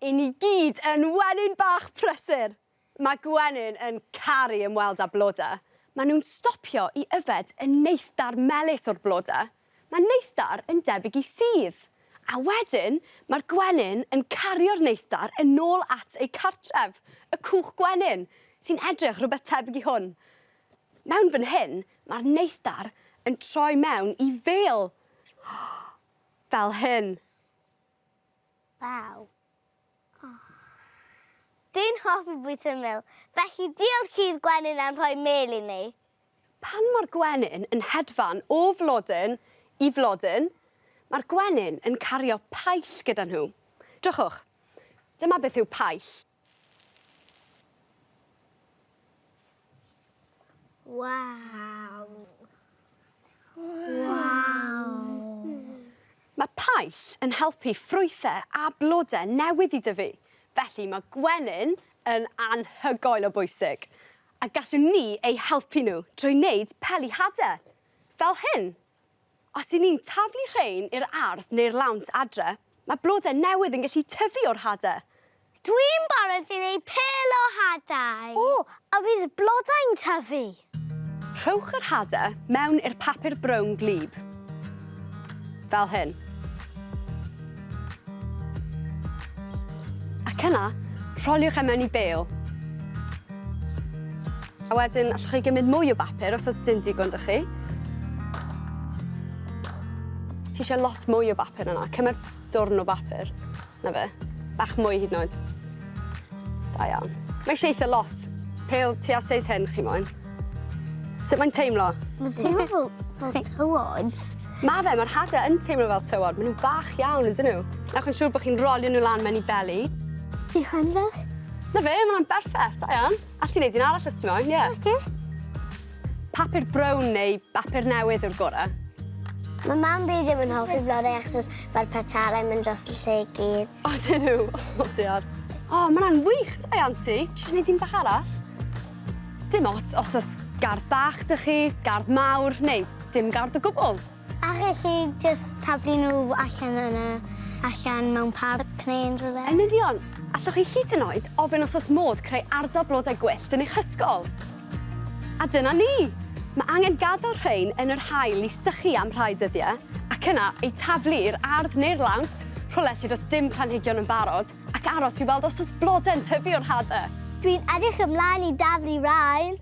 I ni gyd yn wenyn bach prysur! Mae gwenyn yn caru ymweld â blode. Maen nhw'n stopio i yfed y neithdar melys o'r blode. Mae neithdar yn debyg i sudd. A wedyn, mae'r gwenyn yn cario'r neithdar yn ôl at eu cartref, y cwch gwenyn, sy'n edrych rhywbeth tebyg i hwn. Mewn fan hyn, mae'r neithdar yn troi mewn i fêl. Fel hyn. Waw. Dwi'n hoffi bwyta mêl, felly diolch i'r gwenyn am rhoi mêl i ni. Pan mae'r gwenyn yn hedfan o flodyn i flodyn, mae'r gwenyn yn cario paill gyda nhw. Drychwch, dyma beth yw paill. Waw. Waw. Mae paill yn helpu ffrwythau a blodau newydd i dyfu, felly mae gwenyn yn anhygoel o bwysig. A gallwn ni eu helpu nhw drwy wneud peli hadau, fel hyn. Os 'y ni'n taflu rhein i'r ardd neu'r lawnt adre, mae blodau newydd yn gallu tyfu o'r hade. Dwi'n barod i wneud pêl o hadau! O, a fydd blodau'n tyfu? Rhowch yr hade mewn i'r papur brown gwlyb. Fel hyn. Ac yna, rholiwch e mewn i bêl. A wedyn, allwch chi gymryd mwy o bapur os oedd dim digon 'da chi. Ti eisiau lot mwy o bapur yna. Cymer dwrn o bapur. Na fe. Bach mwy hyd yn oed. Da iawn. Mae eisiau eitha lot. Pêl tua seis hyn chi moyn. Sut mae'n teimlo? Mae'n teimlo fel, fel tywod. Mae fe, mae'r hadau yn teimlo fel tywod. Maen nhw'n fach iawn, yn dyn nhw? Newch yn siŵr bod chi'n rolio nhw lan mewn i beli. Di hwn fel? Na fe, mae hwnna'n berffeth, da iawn. All ti wneud un arall os ti moyn, ie. Oce. Papur brown neu bapur newydd yw'r gorau. Mae mam fi ddim yn hoffi blodau achos mae'r petalau'n mynd dros y lle i gyd. O, dyn nhw? O, diar. O, ma' hwnna'n wych, da iawn ti. Ti eisiau gwneud un bach arall? Sdim ots os oes gardd bach 'da chi, gardd mawr, neu dim gardd o gwbl. A gallu jyst taflu nhw allan yn y... allan mewn parc neu unrhyw le. Yn union! Allwch chi hyd yn oed ofyn os oes modd creu ardal blodau gwyllt yn eich ysgol. A dyna ni! Mae angen gadael rhein yn yr haul i sychu am rhai dyddiau, ac yna eu taflu i'r ardd neu'r lawnt, rhywle lle does dim planhigion yn barod, ac aros i weld os oedd blodau'n tyfu o'r hadau. Dwi'n edrych ymlaen i daflu rhain!